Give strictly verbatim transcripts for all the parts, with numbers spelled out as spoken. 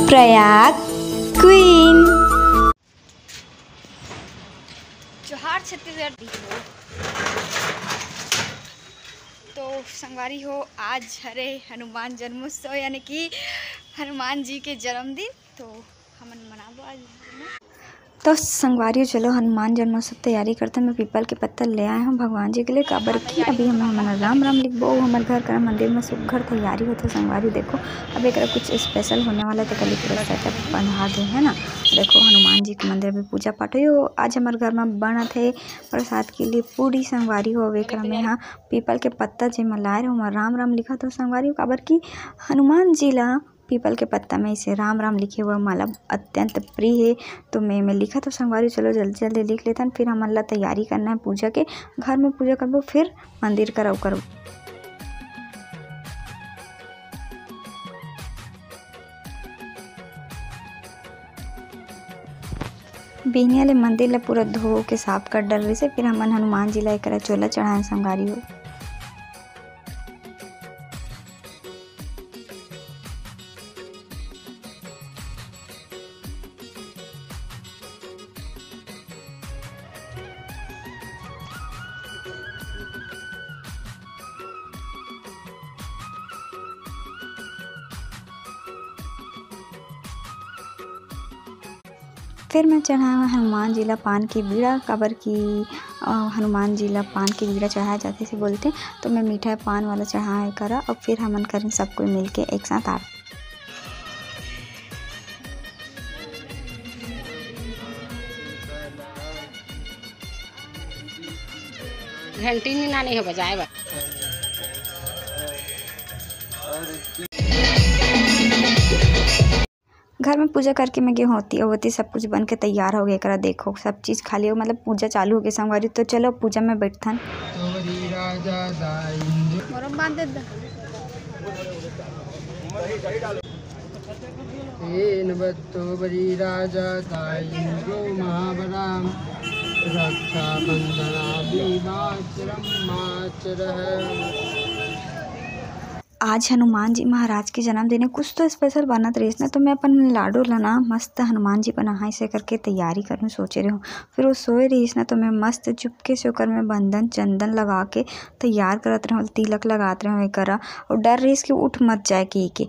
Prayag queen. जोहार छत्तीसगढ़। तो संगवारी हो, आज हरे हनुमान जन्मोत्सव, यानी कि हनुमान जी के जन्मदिन। तो हमन मनाबो आज। तो संगवारी हो, चलो हनुमान जन्मोत्सव तैयारी करते। मैं पीपल के पत्ता ले आए हूँ भगवान जी के लिए, काबर कि अभी हम हमन राम राम लिखबो, हमर घर का मंदिर में सुग्घर तैयारी होथे। संगवारी देखो, अब एक कुछ स्पेशल होने वाला है, तो कल पूरा सेटअप बंधा दे है ना। देखो हनुमान जी के मंदिर में पूजा पाठ हो, आज हमारे घर में बनत है प्रसाद के लिए पूरी। संगवारी हो, अब एक में हाँ पीपल के पत्ता जे मैं लाए रहे, ओमा राम राम लिखत हो संगवारी हो, काबर कि हनुमान जी ला पीपल के पत्ता में इसे राम राम लिखे हुआ माला अत्यंत प्रिय है। तो मैं मैं लिखत हो संगवारी, चलो जल्दी जल्दी लिख लेथन, फिर हमन ला तैयारी करना है पूजा के। घर में पूजा करबो, फिर मंदिर करब करबो। बिहनिया ले मंदिर ला पूरा धो के साफ कर डर रहिसे, फिर हमन हनुमान जी ला एकरा चोला चढ़ाए संगवारी हो। फिर मैं चढ़ाए हूँ हनुमान जी ला पान के बीड़ा, काबर कि, अ, हनुमान जी ला पान के बीड़ा चढ़ाए जाथे से बोलथे, तो मैं मीठा पान वाला चढ़ाए करा, और फिर हमन करें सब कोई मिलके एक साथ आरती। घंटी नहीं नानी हो बजाए बा। घर में पूजा करके मैं गे होती, और ओती सब कुछ बन के तैयार हो गए। एकरा देखो, सब चीज खाली हो, मतलब पूजा चालू हो गई संगवारी। तो चलो पूजा में बैठथन। मोरम बांध दे। तेन बत्तो बरी राजा दाई गो महाबला रक्षा बंधना विवाचरम माचरह। आज हनुमान जी महाराज के जन्मदिन है, कुछ तो स्पेशल बनत रहिस ना, तो मैं अपन लाडो ला ना मस्त हनुमान जी बनाए से करके तैयारी करूँ सोचे रहूँ। फिर वो सोए रहिस ना, तो मैं मस्त चुपके से ओकर में बंदन चंदन लगा के तैयार करत रहूँ, तिलक लगात रहूँ एकरा, और डर रहिस कि उठ मत जाए के, के।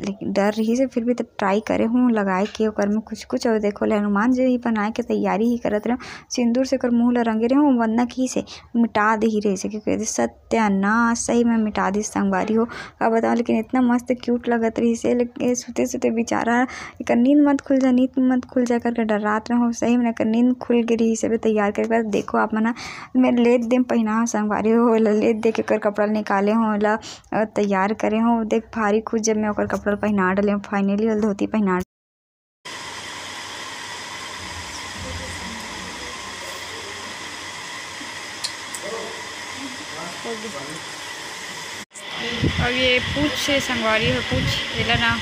लेकिन डर रहिस, फिर भी तो ट्राई करे हूँ लगाए के ओकर में कुछ कुछ। और देखो ले हनुमान जी ही बनाए के तैयारी ही करत रहूँ, सिंदूर से ओकर मुँह ला रंगे रहूँ, वंदना की से मिटा दे ही रहिस, क्योंकि सत्यानाश सही में मिटा दिस संगवारी हो, का बताओ। लेकिन इतना मस्त क्यूट लगत रहिस हे, लेकिन सुते सुते बेचारा एकर नींद मत खुल जा, नींद मत खुल जा करके डरात रहो। सही में एकर नींद खुल गे रहिस हे तैयार करके। देखो आप मन ह, मैं लेत दे पहिना संगवारी हो, ओला लेत दे के ओकर कपड़ा निकाले हो, ओला अ, तैयार करे हो। देख भारी खुश जब मैं ओकर कपड़ा पहिना डले हो, फाइनली ओला धोती पहिना अब ये पूछ से संगवारी हो, पूछ एला ना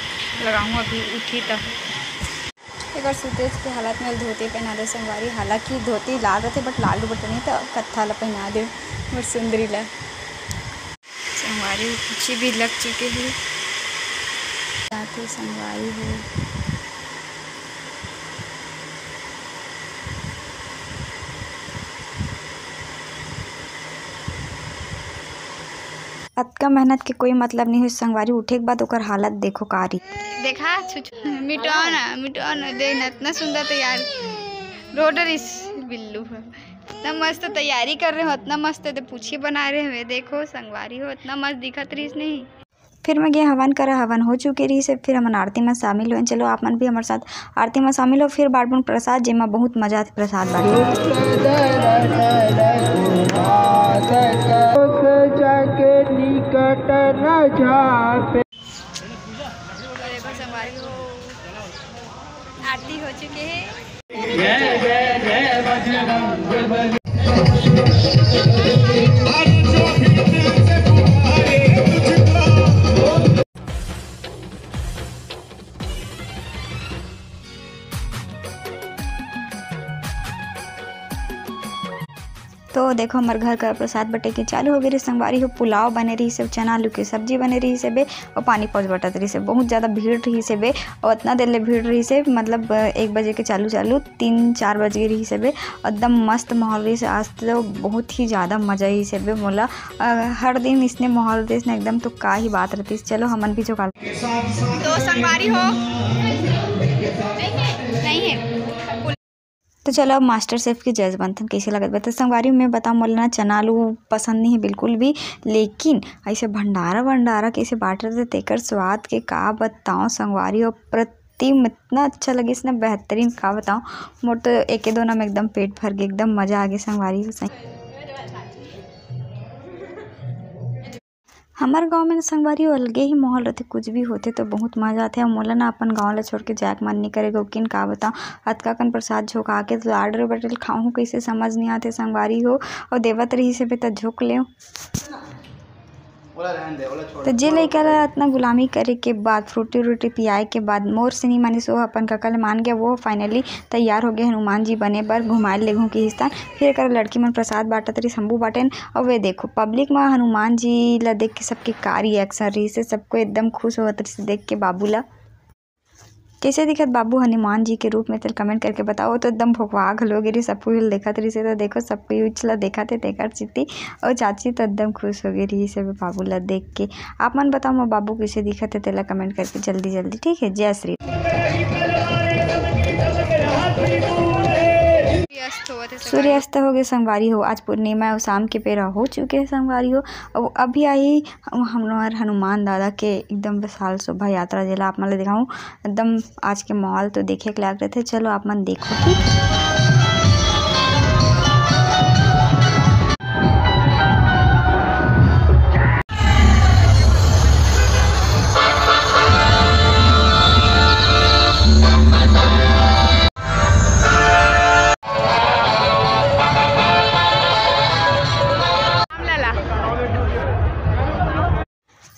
लगाऊँ अभी उठी त। एकर सुतेज के हालत में धोती पहना दे संगवारी, हालांकि धोती लाल रहते but लाल दुपट्टा नहीं, तो कत्था ला पहना दे मोर सुंदरी ला। संगवारी हो, पीछे भी लग चुके हैं। जाते संगवारी हो। अतका मेहनत के कोई मतलब नहीं हो संगवारी, उठे के बाद ओकर हालत देखो कारी। देखा छुछ, मिटाओ ना, मिटाओ ना, दे ना, इतना सुंदर तैयार रोटरी बिल्लू है। इतना मस्त तैयारी कर रहे हो, इतना मस्त तो पूछी बना रहे हो। देखो संगवारी हो, इतना मस्त दिखत रहीस नहीं। फिर मैं गे हवन करा, हवन हो चुके रहीस हे, फिर हमन आरती में शामिल होएन। चलो आप मन भी हमारे साथ आरती में शामिल हो। फिर बांटबोन प्रसाद, जेमा बहुत मजा आथे प्रसाद बांटे। जाके निकट न झापे। अरे बस हमारी हो, आरती हो चुके हैं। तो देखो, हमर घर का प्रसाद बटे के चालू हो गे रहिस संगवारी हो। पुलाव बने रहिस हे, चना आलू के सब्जी बने रहिस हे बे, अउ पानी पौच बटत रहिस हे। बहुत ज़्यादा भीड़ रहिस हे बे, अउ अतना देर ले भीड़ रहिस हे, मतलब, एक बजे के चालू चालू तीन चार बज गे रहिस हे बे। एकदम मस्त माहौल रहिस हे। आज तो बहुत ही ज़्यादा मज़ा आइस हे बे मोला। अ, हर दिन इसने माहौल रहिस ना एकदम, तो का ही बात रहतिस। चलो, हमन भी जुगाड़। तो संगवारी हो, नहीं है, नहीं है। तो चलो, अब मास्टर शेफ के जज बनथन, कैसे लगत बा। तो संगवारी, मैं बताऊँ, मोला ना चना आलू पसंद नहीं है बिल्कुल भी, लेकिन ऐसे भंडारा भंडारा कैसे बांट रहे थे, तेकर स्वाद के का बताऊँ संगवारी हो, अप्रतिम, इतना अच्छा लगिस ना, बेहतरीन, का बताऊँ। मोर तो एके दोना में एकदम पेट भर गे, एकदम मजा आ गे संगवारी हो, सही। हमर गाँव में ना संगवारी हो, अलगे ही माहौल रहिथे, कुछ भी होथे तो बहुत मजा आथे। अउ मोला ना अपन गाँव ला छोड़ के जाए के मन नइ करे, गोकिन का बताओं, अतका कन प्रसाद झोंका के तो लाड़ रे बटेल खाहूँ कइसे, समझ नइ आथे संगवारी हो। अउ देवत रहिस हे बे त झोंक लेव। ओला रहन दे, ओला छोड़, तो जे छोड़, लइका छोड़। ला अतना गुलामी करे के बाद, फ्रूटी व्रूटी पियाए के बाद मोर से नइ मानिस, वो अपन कका ले मान गया, वो finally तैयार हो गए हनुमान जी बने बर, घुमाए ले घूम के हिस्तान। फिर एकर लड़की मन प्रसाद बांटत रहिस, हमू बांटेन। अउ वे देखो, पब्लिक म हनुमान जी ला देख के सबके का रिएक्शन रहिस हे, सबको एकदम खुश होवत रहिस हे देख के बाबू ला। कैसे दिखत बाबू हनुमान जी के रूप में, तेल कमेंट करके बताओ। तो एकदम भोकवा घलो गे रहिस, सब कोई देखत रहिस हे। तो देखो, सब कोई उच ला देखत हे, तेकर चित्ती। अउ चाची तो एकदम खुश हो गे रहिस हे बाबू ला देख के। आप मन बताओ, मोर बाबू कैसे दिखत हे, तेला कमेंट करके जल्दी जल्दी, ठीक है। जय श्री सूर्यास्त होवत हे संगवारी हो। सूर्यास्त हो गए संगवारी हो, आज पूर्णिमा अउ शाम के बेरा हो चुके हे संगवारी हो। अब अभी आही हम, हमर हनुमान दादा के एकदम विशाल शोभा यात्रा, जेला आप मन ल दिखाऊं। एकदम आज के माहौल तो देखे के लायक रहिथे। चलो आप मन देखो, ठीक।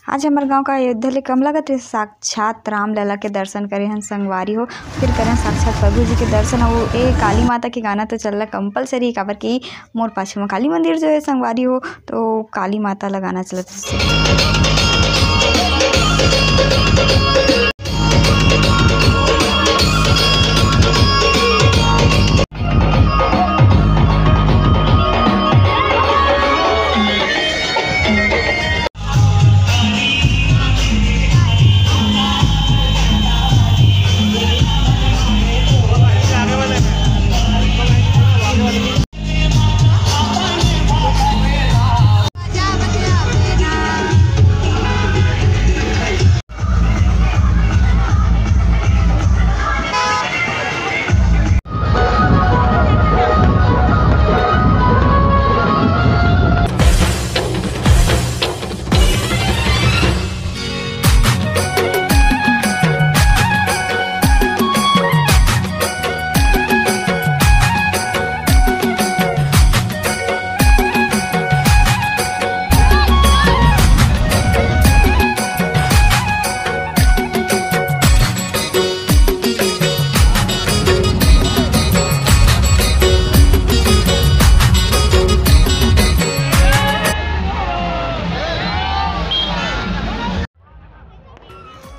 आज हमर गांव का अयोध्या ले कम लगत रहिस, साक्षात रामलला के दर्शन करे हन संगवारी हो। फिर करे हन साक्षात प्रभु जी के दर्शन। अउ ए काली माता के गाना तो चलना compulsory, काबर कि मोर पाछू में काली मंदिर जो है संगवारी हो, तो काली माता ला गाना चलत रहिस।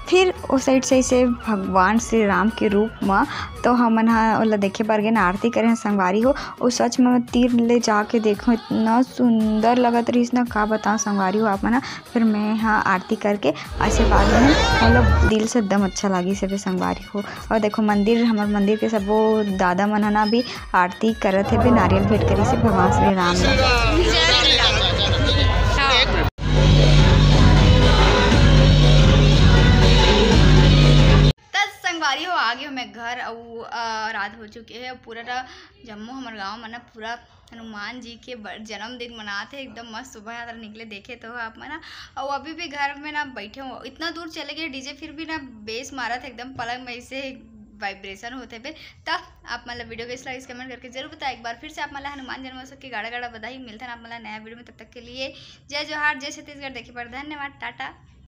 फिर ओ side से ऐसे भगवान श्री राम के रूप म तो हमन ह ओला देखे बर गेन, आरती करे हन संगवारी हो। ओ सच म तीर ले जाके देखो, इतना सुंदर लगत रहिस ना, का बताओ संगवारी हो आप मन ह। फिर मैं ह आरती करके आशीर्वाद लेहूँ, मतलब दिल से एकदम अच्छा लागिस हे संगवारी हो। अउ देखो मंदिर, हमर मंदिर के सबो दादा मन ह ना अभी आरती करत हे, नारियल भेंट करिस हे भगवान श्री राम ला। जय श्री राम। हाँ। त संगवारी हो, आ गे हों मैं घर, अउ, अ, रात हो चुके हे। पूरा रा-, जम्मो हमर गांव मन पूरा हनुमान जी के ब-, जन्मदिन मनात हे। एकदम मस्त शोभा यात्रा निकले, देखे तो हो आप मन ह। अउ अभी भी घर में ना बैठे हों, इतना दूर चले गए डीजे, फिर भी ना बेस मारत हे एकदम, पलंग में ऐसे vibration होत हे बे। त आप मन ला video कैसे लगिस, comment करके जरूर बताओ। एक बार फिर से आप मन ला हनुमान जन्मोत्सव के गाड़ा गाड़ा बधाई। मिलथन आप मन ला नया video में, तब तक के लिए जय जोहार, जय छत्तीसगढ़। देखे बर धन्यवाद, टाटा।